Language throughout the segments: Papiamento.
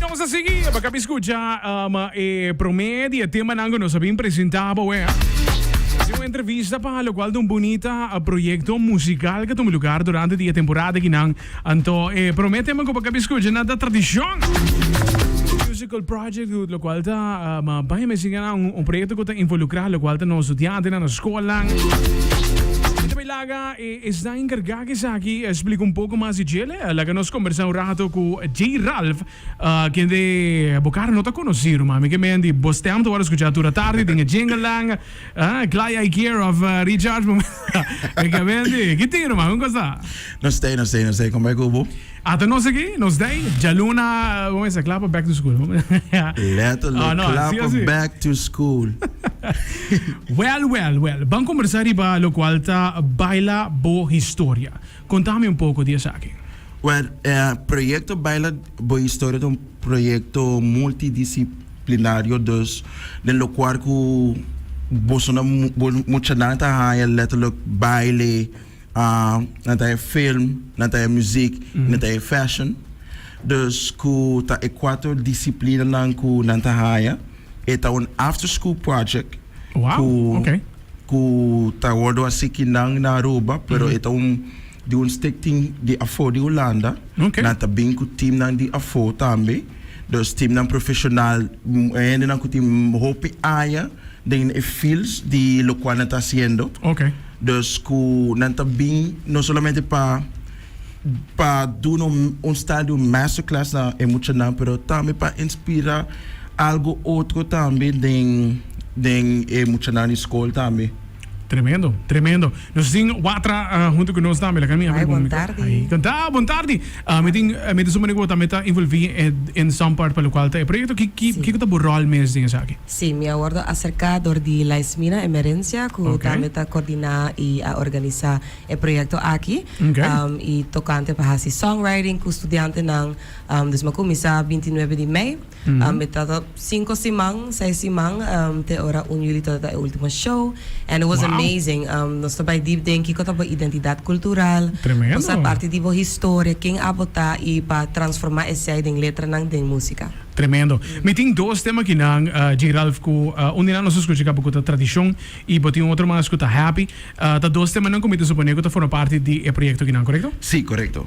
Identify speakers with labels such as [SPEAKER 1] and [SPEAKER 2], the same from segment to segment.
[SPEAKER 1] Nos a sigui pa kabi skucha um, e promé di e temanan ku nos a bin presentá bo eh. Hasi un entrevista pa lokual ta un bunita proyekto musikal ku a tuma lugar durante di e temporada kinan. Anto e promé tema ku bo kabi skucha nan ta Tradishon Musical Project ku lokual ta um, bai mesiga un, un proyekto ku ta involukrá lokual ta nos studiantenan na skolnan. Mi ta bai laga e esnan enkargá ku esaki splika un poko mas di djele. Laga nos kombersá un rato ku J. Ralph, kende bo kara no ta konosí ruman. Mi ke men di bo stem ta wòrdu skuchá tur atardi den e jinglenan. Clay I Care of Recharge. Mi ke men di, ki tin ruman? Kon kosa?
[SPEAKER 2] Nos tei, nos tei, nos tei. Kon bai ku bo?
[SPEAKER 1] Ata nos aki, nos tei. Djaluna, bo mester kla pa back to school.
[SPEAKER 2] Letterlijk, kla pa back to school.
[SPEAKER 1] Well, well, well. Ban kombersá riba lokual ta Baila Bo Historia. Konta mi un poko di esaki.
[SPEAKER 2] Well, e proyekto Baila Bo Historia ta un proyekto multidisiplinario, dus den lokual ku bosonan bo muchanan ta haña letterlijk baile, nan ta haña film, nan ta haña muziek, nan ta haña fashion. Dus ku ta e kuater disiplinanan ku nan ta haña. E ta un after school project
[SPEAKER 1] ku
[SPEAKER 2] ku ta wordo hasi kinan na Aruba, pero e ta un di un stichting di afo di Hulanda. Nan ta bin ku teamnan di afo tambe. Dus teamnan profesional, hendenan ku tin hopi aña den e fields di lokual nan ta hasiendo. Dus ku nan ta bin no solamente pa pa duna un style di un masterclass na e muchanan pero tambe pa inspira algo otro tambe den den e muchanan di skol tambe.
[SPEAKER 1] Tremendo, tremendo. Nos tin Watra hunto ku nos tambe. Laga mi abri
[SPEAKER 3] Hi,
[SPEAKER 1] bo
[SPEAKER 3] bon
[SPEAKER 1] micro.
[SPEAKER 3] tardi.
[SPEAKER 1] Hi, kon ta? Bon tardi. Mi tin mi ta supone ku bo tambe ta envolvi in some part pa lokual ta e proyekto. Ki ki
[SPEAKER 3] Si.
[SPEAKER 1] kiko ta bo ròl mes den esaki?
[SPEAKER 3] Si, mi a wòrdu aserká dor di Laismina Emerencia ku
[SPEAKER 1] Ok.
[SPEAKER 3] tambe ta kordiná i a organisá e proyekto aki i tokante pa hasi songwriting ku studiantenan. Dus mi a kuminsá bintinuebe di mei. Mi ta sinku siman, seis siman te ora un yuli tabata e ultimo show and it was amazing. Nos ta bai deep den kiko ta bo identidat kultural, bo sa parti di bo historia, ken abo ta i pa transformá esei den letranan den músika.
[SPEAKER 1] Tremendo. Mi tin dos tema akinan, J. Ralph, ku un di nan nos a skucha kaba ku ta tradishon i bo tin otro mas ku ta happy. Ta dos temanan ku mi ta suponé ku ta forma parti di e proyekto akinan, korekto?
[SPEAKER 2] Sí, korekto.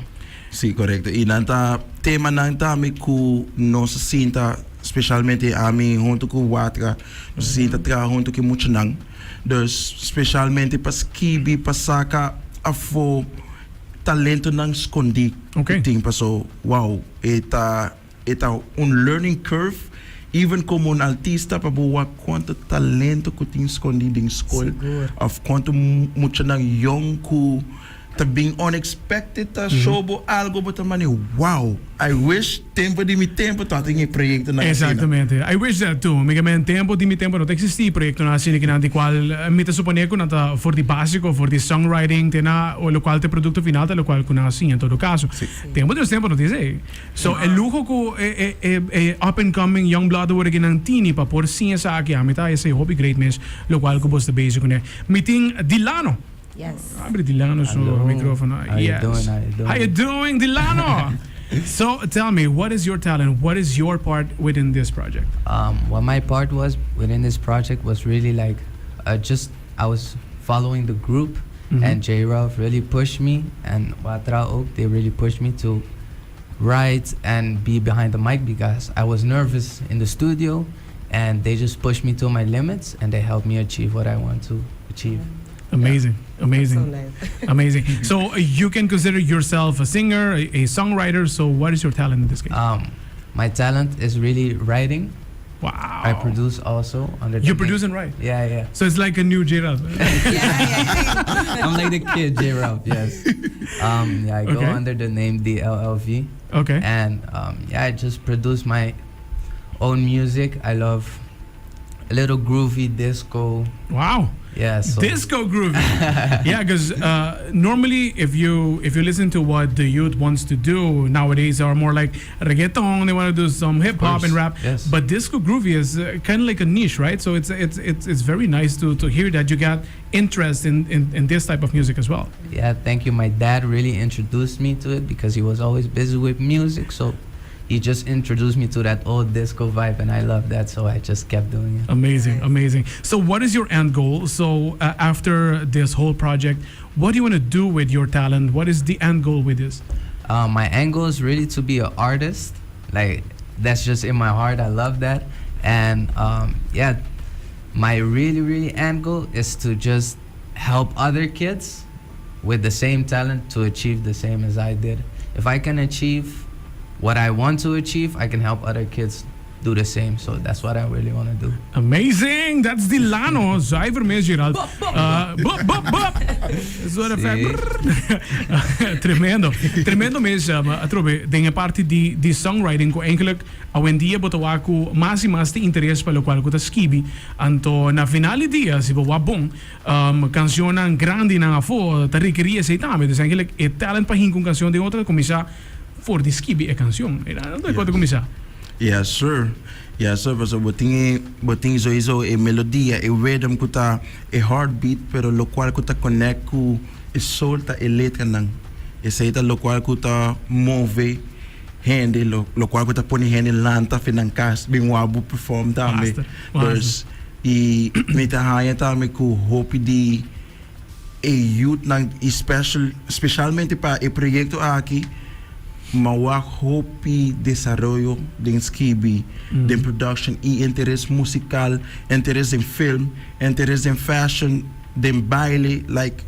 [SPEAKER 2] Sí, korekto. I nan ta temanan tambe ku nos a sinta, speshalmente ami huntu ku Watra, nos a sinta traha huntu ku e muchanan. Dus speshalmente pa skibi, pa saka afó talentonan skondí ku tin. Paso, wow, e ta. E ta un learning curve even como un artista pa bo wak cuanto talento cu tin scondi den scol of cuanto muchanan yong cu ta bin unexpected ta show bo algo bo ta mane wow I wish tempo di mi tempo ta tin e proyectonan asina.
[SPEAKER 1] Exactamente. I wish that too. Mi men tempo di mi tempo no ta existi proyectonan asina kinan di cual mi ta supone cu nan ta for di basico for di songwriting te na locual ta e producto final ta locual cu nan a siña en todo caso. Tempo di nos tempo no tin esey. So e luho ku e e e up and coming young blood awor aki nan tini pa por siña esaki ami ta esei hopi great mes lokual ku bos ta bezig kuné. Mi tin Dilano.
[SPEAKER 3] Yes.
[SPEAKER 1] Abri Dilano su
[SPEAKER 4] Hallo.
[SPEAKER 1] microfono.
[SPEAKER 4] How you
[SPEAKER 1] Yes.
[SPEAKER 4] doing? How you doing?
[SPEAKER 1] How you doing Dilano? So tell me what is your talent? What is your part within this project?
[SPEAKER 4] What my part was within this project was really like just I was following the group and J Ralph really pushed me and Watra ook they really pushed me to write and be behind the mic because I was nervous in the studio and they just pushed me to my limits and they helped me achieve what I want to achieve.
[SPEAKER 1] Amazing, amazing,
[SPEAKER 3] So nice.
[SPEAKER 1] amazing. So you can consider yourself a singer, a songwriter. So what is your talent in this case?
[SPEAKER 4] My talent is really writing.
[SPEAKER 1] Wow.
[SPEAKER 4] I produce also under
[SPEAKER 1] You produce and write?
[SPEAKER 4] Yeah, yeah.
[SPEAKER 1] So it's like a new J Ralph.
[SPEAKER 4] I'm like the kid J Ralph, yes. Yeah, I go under the name DLLV. And yeah, I just produce my own music. I love. a little groovy disco.
[SPEAKER 1] Wow.
[SPEAKER 4] Yeah, so
[SPEAKER 1] Disco groovy. Yeah, because normally if you listen to what the youth wants to do nowadays, are more like reggaeton. They want to do some hip hop and
[SPEAKER 4] course,
[SPEAKER 1] rap.
[SPEAKER 4] Yes.
[SPEAKER 1] But disco groovy is kind of like a niche, right? So it's very nice to hear that you got interest in this type of music as well.
[SPEAKER 4] Yeah, thank you. My dad really introduced me to it because he was always busy with music. So he just introduced me to that old disco vibe, and I love that. So I just kept doing it.
[SPEAKER 1] Amazing, amazing. So, what is your end goal? So, after this whole project, what do you want to do with your talent? What is the end goal with this?
[SPEAKER 4] My end goal is really to be an artist. Like, that's just in my heart. I love that. And yeah, my really, really end goal is to just help other kids with the same talent to achieve the same as I did. If I can achieve what I want to achieve, I can help other kids do the same. So that's what I really want to do.
[SPEAKER 1] Amazing! That's Dilano. Zuiver mes, Gerald. Bup, bup, bup. Zo Tremendo. Tremendo mes, atrobe, den parti di songwriting ku eigenlijk awendia bo ta wak ku mas i mas tin interes pa lokual ku ta skibi. Anto na final di dia, si bo wak bon, kanshonnan grandinan afó ta rekerí esei tambe. Dus eigenlijk e talent pa hinka un kanshon den otro ta kuminsá for di skibi e kanshon. Anto e kos ta kuminsá.
[SPEAKER 2] Yes, sir. Yes, sir. Pasobra bo tin sowieso e melodia, e rhythm ku ta e heartbeat, pero lokual ku ta connect ku e soul ta e letranan. Esei ta lokual ku ta move hende, lokual ku ta pone hende lanta for di nan kas bin wak bo perform tambe.
[SPEAKER 1] Basta, basta.
[SPEAKER 2] Dus i mi ta haña tambe ku hopi di e youth nan i specialmente pa e proyekto aki, m'a wak hopi desaroyo den skibi, den production i interes musikal, interes den film, interes den fashion, den baile, like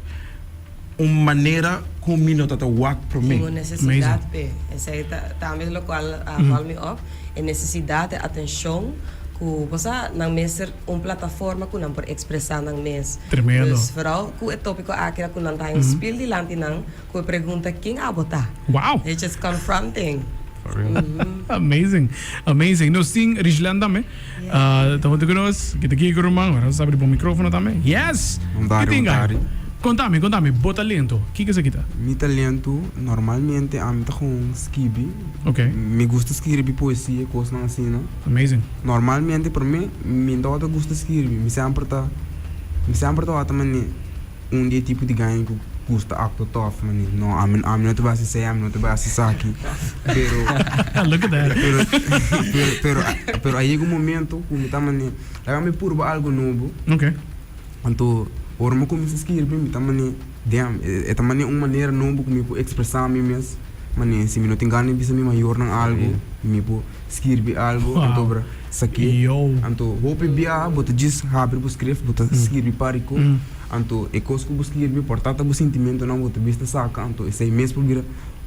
[SPEAKER 2] un manera ku mi no tabata wak promé.
[SPEAKER 3] Tin un nesesidat p'e. Esei ta tambe lokual a val mi op. E nesesidat, e atenshon ku bo sa nan mester un plataforma ku nan por ekspresá nan mes.
[SPEAKER 1] Tremendo.
[SPEAKER 3] Dus vooral ku e tópiko aki ku nan ta haña un spil dilanti nan ku e pregunta ken abo ta. It's just confronting.
[SPEAKER 4] For real.
[SPEAKER 1] Amazing, amazing. Nos tin Richland tambe. Ta huntu ku nos. Kita ki ruman. Ora nos abri bo mikrófono tambe. Yes!
[SPEAKER 5] Ontari,
[SPEAKER 1] Ki tin, guy?
[SPEAKER 5] Ontari.
[SPEAKER 1] Kontami, kontami, bo talento. Kiko esaki ta?
[SPEAKER 5] Mi talento, normalmente ami ta gewoon skibi. Mi gusta skirbi poesia, kosnan asina.
[SPEAKER 1] Amazing.
[SPEAKER 5] Normalmente promé mi no tabata gusta skirbi. Mi semper ta, mi semper tabata manera un di e tipo di guy ku gusta aktua tòf, manera no, ami ami no ta bai hasi esei, ami no ta bai hasi esaki. Pero,
[SPEAKER 1] Look at that.
[SPEAKER 5] pero, pero, pero, pero a yega un momento ku mi ta manera, laga mi purba algu nobo. Anto, ora mi kuminsá skirbi, mi ta manera, damn, e ta manera un manera nobo ku mi por ekspresá mi mes. Manera, si mi no tin gana di bisa mi mayornan algu, mi por skirbi algu, anto bra sak'é. Anto, hopi biaha bo ta djis habri bo skrif, bo ta skirbi pariko, anto e kos ku bo skirbi por ta ta bo sintimentunan bo ta bisa saka, anto esei mes por bira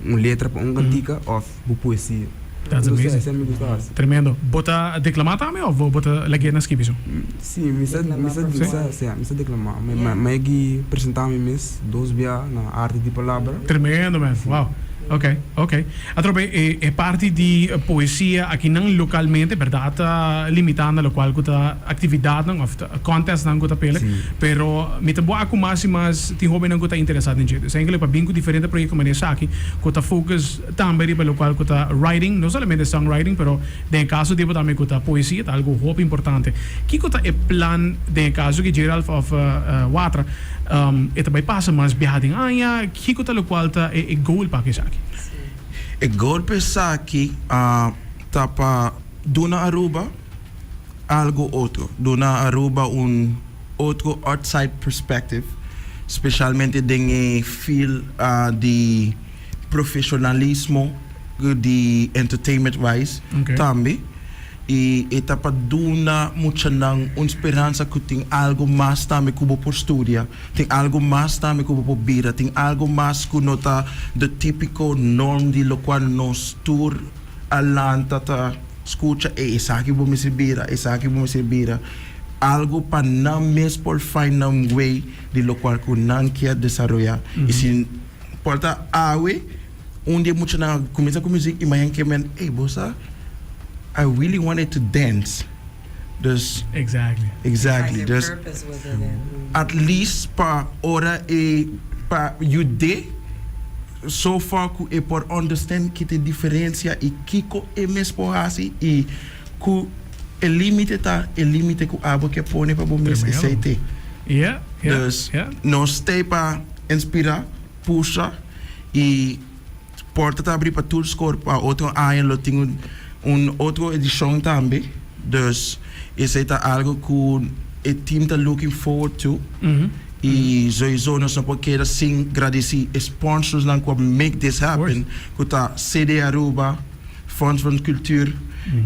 [SPEAKER 5] un letra pa un kantika òf bo poesia.
[SPEAKER 1] That's
[SPEAKER 5] Entonces,
[SPEAKER 1] amazing.
[SPEAKER 5] esei mi gusta hasi.
[SPEAKER 1] Tremendo. Bo ta deklamá tambe òf bo ta lag'é na skibi so?
[SPEAKER 5] Sí, mi sa, mi sa, mi sa, sí, mi sa deklamá. Mi, mi, mi a yegi presentá mi mes dos bia na Arte di Palabra.
[SPEAKER 1] Tremendo, man. Wow. Ok. Atrobe e parti di poesia akinan lokalmente, bèrdat ta limitá na lokual ku ta aktividatnan òf contestnan ku ta pele, pero mi ta wak ku mas i mas tin hóbennan ku ta interesá den dje. Dus eigenlijk pa bin ku diferente proyekto manera esaki ku ta focus tambe riba lokual ku ta writing, no solamente songwriting, pero den e kaso di bo tambe ku ta poesia ta algu hopi importante. Kiko ta e plan den e kaso ku Geralf òf Watra e ta bai pasa mas biaha den aña? Kiko ta lokual ta e goal pa esaki?
[SPEAKER 2] E goal pa esaki ta pa duna Aruba algo otro, duna Aruba un otro outside perspective, specialmente den e field di profesionalismo di entertainment wise tambe. I e ta pa duna muchanan un speransa ku tin algu mas tambe ku bo por studia, tin algu mas tambe ku bo por bira, tin algu mas ku no ta de típiko norm di lokual nos tur a lanta ta skucha, ey esaki bo mester bira, esaki bo mester bira. Algu pa nan mes por find nan way di lokual ku nan kier desaroyá. I si por ta awe un di e muchanan a kuminsá ku muzik i mañan ke men, ey bo sa, I really wanted to dance. Dus
[SPEAKER 1] Exactly.
[SPEAKER 2] Exactly.
[SPEAKER 3] Find your
[SPEAKER 2] Dus
[SPEAKER 3] purpose within it.
[SPEAKER 2] at least pa ora e pa yud'é so far ku e por understand ki ta e diferensia i kiko e mes por hasi i ku e limite ta e limite ku abo ke pone pa bo mes
[SPEAKER 1] Tremendo.
[SPEAKER 2] esei te.
[SPEAKER 1] Yeah,
[SPEAKER 2] Dus nos t'ei pa inspirá, pusha i porta ta abrí pa tur skol pa otro aña lo tin un un otro edishon tambe. Dus esei ta algo ku e team ta looking forward to. I sowieso nos no por keda sin gradisí e sponsorsnan ku a make this happen, ku ta CD Aruba, Fonds van Cultuur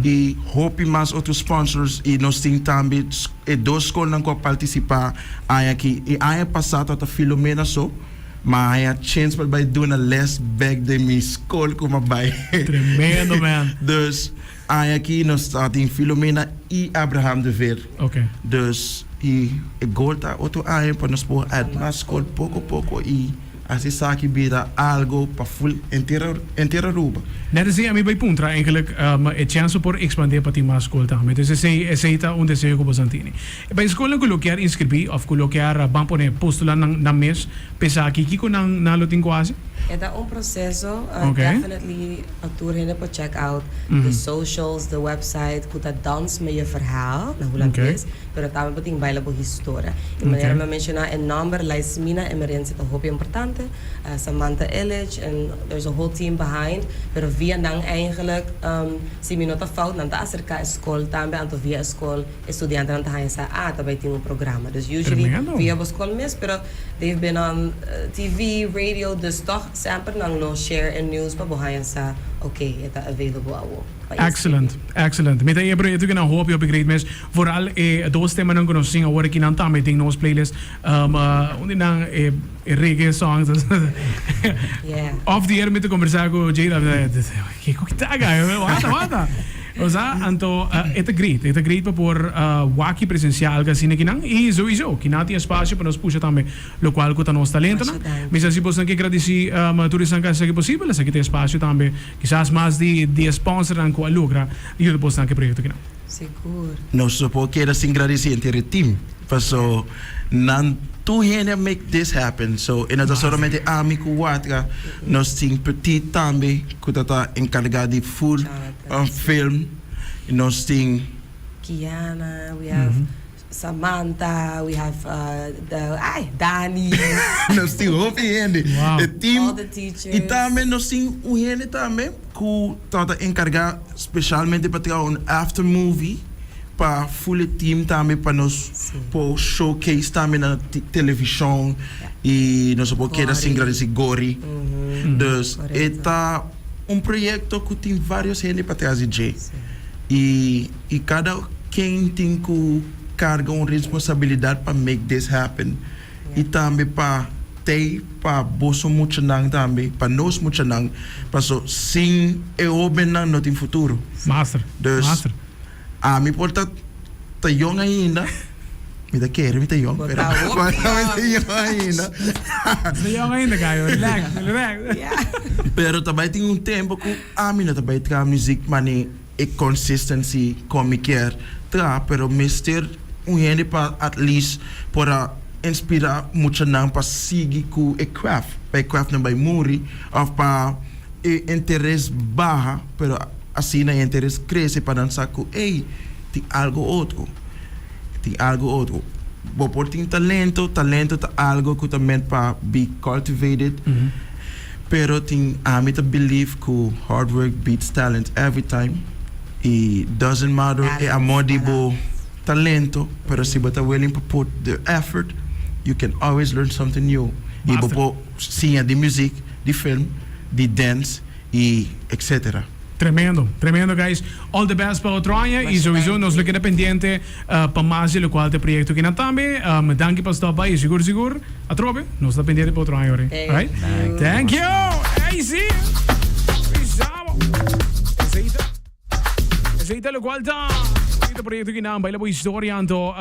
[SPEAKER 2] i hopi mas otro sponsors i nos tin tambe e dos skolnan ku a partisipá aña aki. E aña pasá tabata Filomena so, ma a haña chens pa bai duna les bèk den mi skol ku mi a bai.
[SPEAKER 1] Tremendo man.
[SPEAKER 2] Dus aña aki nos tabatin Filomena i Abraham de Veer. Dus i e goal ta otro aña pa nos por add mas skol poko poko i Así esaki bira algo pa full henter henter Aruba.
[SPEAKER 1] Net así ami bay puntra eigenlijk e chance por expande pa tin mas school tambe. Entonces esey esey ta un deseo cu boso tini. E bay schoolnan cu lo kier inscribi of cu lo kier ban pone postula nan nan mes pa esaki kico nan nan lo tin cu haci?
[SPEAKER 3] E ta un proceso, definitely pa tur hende por check out the socials, the website cu ta Dans Me Je Verhaal na Hulandes. Pero tambe bo tin baila bo historia. E manera mi a menciona e nomber Laismina Emerencia ta hopi importante, Samantha Illich and there's a whole team behind, pero via nan eigenlijk si mi no ta fout nan ta acerca e scol tambe anto via e scol e studiantenan ta haña sa ah ta bay tin un programa. Dus usually via bo scol mes pero they've been on TV, radio dus toch semper nan lo share e news pa bo haña sa ok e ta available awo. Pa inscribi.
[SPEAKER 1] Excellent, excellent. Mi ta e proyecto ki nan hopi hopi great mes. Vooral e dos temanan ku nos tin awor aki nan tambe den nos playlist. Un di nan e reggae songs.
[SPEAKER 3] Yeah.
[SPEAKER 1] Off the air mi ta kombersá ku Jada. Kiko ki ta aga? Wata, wata. Osa, anto e ta great. E ta great pa por wak i presensiá algu asina aki nan. I souiso, kinan tin espasio pa nos pusha tambe lokual ku ta nos talentonan. Mi sa si bosnan ke gradisí tur esnan ku a hasi esaki posibel. Esaki ta espasio tambe kisas mas di e sponsornan ku a logra yuda bosnan ku e proyekto kinan.
[SPEAKER 3] Sigur.
[SPEAKER 2] Nos no por keda sin gradisí henter e team paso nan tur hende a make this happen so e no ta solamente ami ku Watra nos tin Petit tambe ku ta ta enkargá di full film nos tin.
[SPEAKER 3] Kiana we have Samantha we have the ay Dani.
[SPEAKER 2] Nos tin hopi hende e team
[SPEAKER 3] All the teachers.
[SPEAKER 2] i tambe nos tin un hende tambe ku tabata enkargá spesialmente pa traha un after movie pa full e team tambe pa nos por showcase tambe na televishon i nos a por keda sin gradisí Gori. Dus e ta un proyekto ku tin vários hende patras di dje i i kada ken tin ku karga un responsabilidat pa make this happen i tambe pa tei pa boso muchanan tambe, pa nos muchanan, paso sin e hobennan no tin futuro.
[SPEAKER 1] Master,
[SPEAKER 2] Dus
[SPEAKER 1] master.
[SPEAKER 2] ami por ta ta yong ainda, mi ta kere mi ta yong,
[SPEAKER 3] Bo
[SPEAKER 2] pero
[SPEAKER 3] ta hopi
[SPEAKER 2] mi ta
[SPEAKER 3] yong.
[SPEAKER 2] yong ainda.
[SPEAKER 1] Bo ta yong ainda, Cayo, relax, relax.
[SPEAKER 2] Pero ta bai tin un tempo ku ami no ta bai traha muzik mane e consistency con mi kier traha pero mester un hende pa at least por a inspira muchanan pa sigui cu e craft pa e craft no bay muri of pa e interes baha pero asina e interes crece pa nan sa cu ey tin algo otro tin algo otro bo por tin talento talento ta algo cu ta meant pa be cultivated. Pero tin ami ta believe cu hard work beats talent every time y doesn't matter e amor di bo talento pero si bo ta willing pa put the effort you can always learn something new y bo por siña di music, di film, di dance y etc.
[SPEAKER 1] Tremendo, tremendo guys. All the best pa otro aña y sowieso nos lo keda pendiente pa mas di locual ta e proyecto kinan tambe. Danki pa stop by y sigur sigur atrobe nos ta pendiente pa otro aña ori. Alright? Thank you! Ey si! Pisabo! Esey ta, esey ta locual ta e proyecto kinan. Baila bo historia anto.